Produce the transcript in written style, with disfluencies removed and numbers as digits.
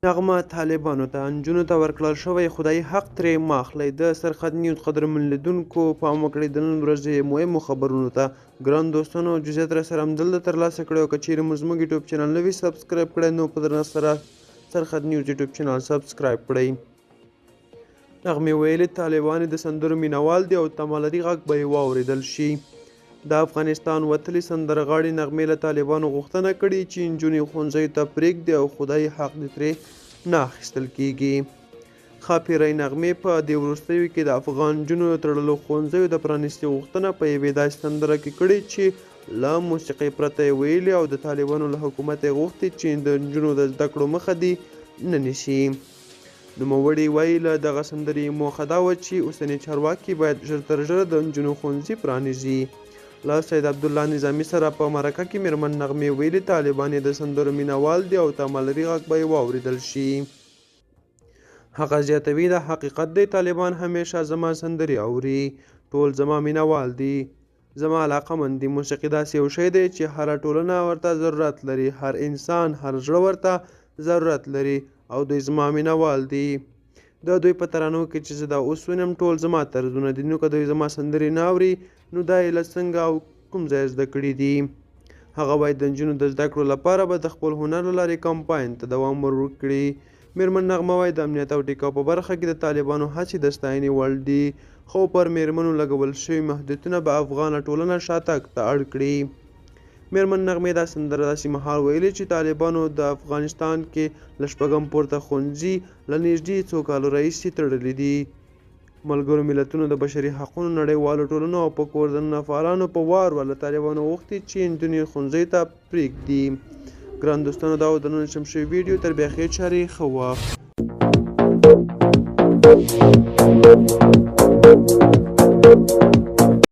نغمه طالبانو ته، نجونو ته ورکړل شوی خدايي حق ترې مه اخلئ. د سرخط نیوز قدرمن لیدونکو پام وکړئ د نن ورځې مهمو خبرونو ته. ګران دوستانو جزئیات راسره همدلته ترلاسه کړئ او که چیرې مو زموږ یوټیوب چینل نه وي سبسکرایب کړی نو په درنښت سره سرخط نیوز یوټیوب چینل سبسکرایب کړئ. نغمې ویلي طالبان یې د سندرو مینهوال دي او تمه لري غږ به یې واورېدل شي. د افغانستان وتلې سندرغاړې نغمې له طالبانو غوښتنه کړې چې نجونې ښوونځیو ته پرېږدي او خدایي حق دې ترې نه اخیستل کېږي. ښاپېرۍ نغمې په دې وروستیو کې د افغان نجونو د تړلو ښوونځیو د پرانیستې غوښتنه په یوې داسې سندره کې کړې چې له موسیقۍ پرته یې ویلي او د طالبانو له حکومته یې غوښتي چې د نجونو د زده کړو مخه دې نه نیسي. نوموړې وايي، له دغه سندرې یې موخه دا وه چې اوسني چارواکي باید ژر تر ژره د نجونو ښوونځي پرانیزي. له سید عبدالله نظامي سره په مرکه کې مېرمن نغمې ویلي، طالبان یې د سندرو مینه وال دي او تمه لري غږ به یې واورېدل شي. هغه زیاتوي، دا حقیقت دی، طالبان همېشه زما سندرې اوري، ټول زما مینه وال دي. زما علاقه مندي، موسیقي داسې یو شی دی چې هره ټولنه ورته ضرورت لري، هر انسان، هر زړه ورته ضرورت لري او دوی زما مینه وال دي. د دوی په ترانو کې چې زه دا اوس وینم ټول زما طرزونه دي، نو که دوی زما سندرې نه اوري نو دا یې له څنګه او کوم ځایه زده کړي دي؟ هغه وايي د نجونو د زده کړو لپاره به د خپل هنر له لارې کمپاین ته دوام ورکړي. مېرمن نغمه وايي، د امنیت او ټیکاو په برخه کې د طالبانو هڅې د ستاینې وړ دي، خو پر مېرمنو لګول شوي محدودیتونه به افغانه ټولنه شاتګ ته اړ کړي. مېرمن نغمې دا سندره داسې مهال ویلې چې طالبانو د افغانستان کې له شپږم پورته ښوونځي له نږدې څو کالو راهیسې تړلي دي. ملګرو ملتونو، د بشري حقونو نړیوالو ټولنو او په کور دننه فعالانو په وار وار له طالبانو غوښتي چې نجونې ښوونځیو ته پرېږدي. ګران دوستانو دا و د نن چم شوی ویډیو تر بیا ښې چارې ښه وخت.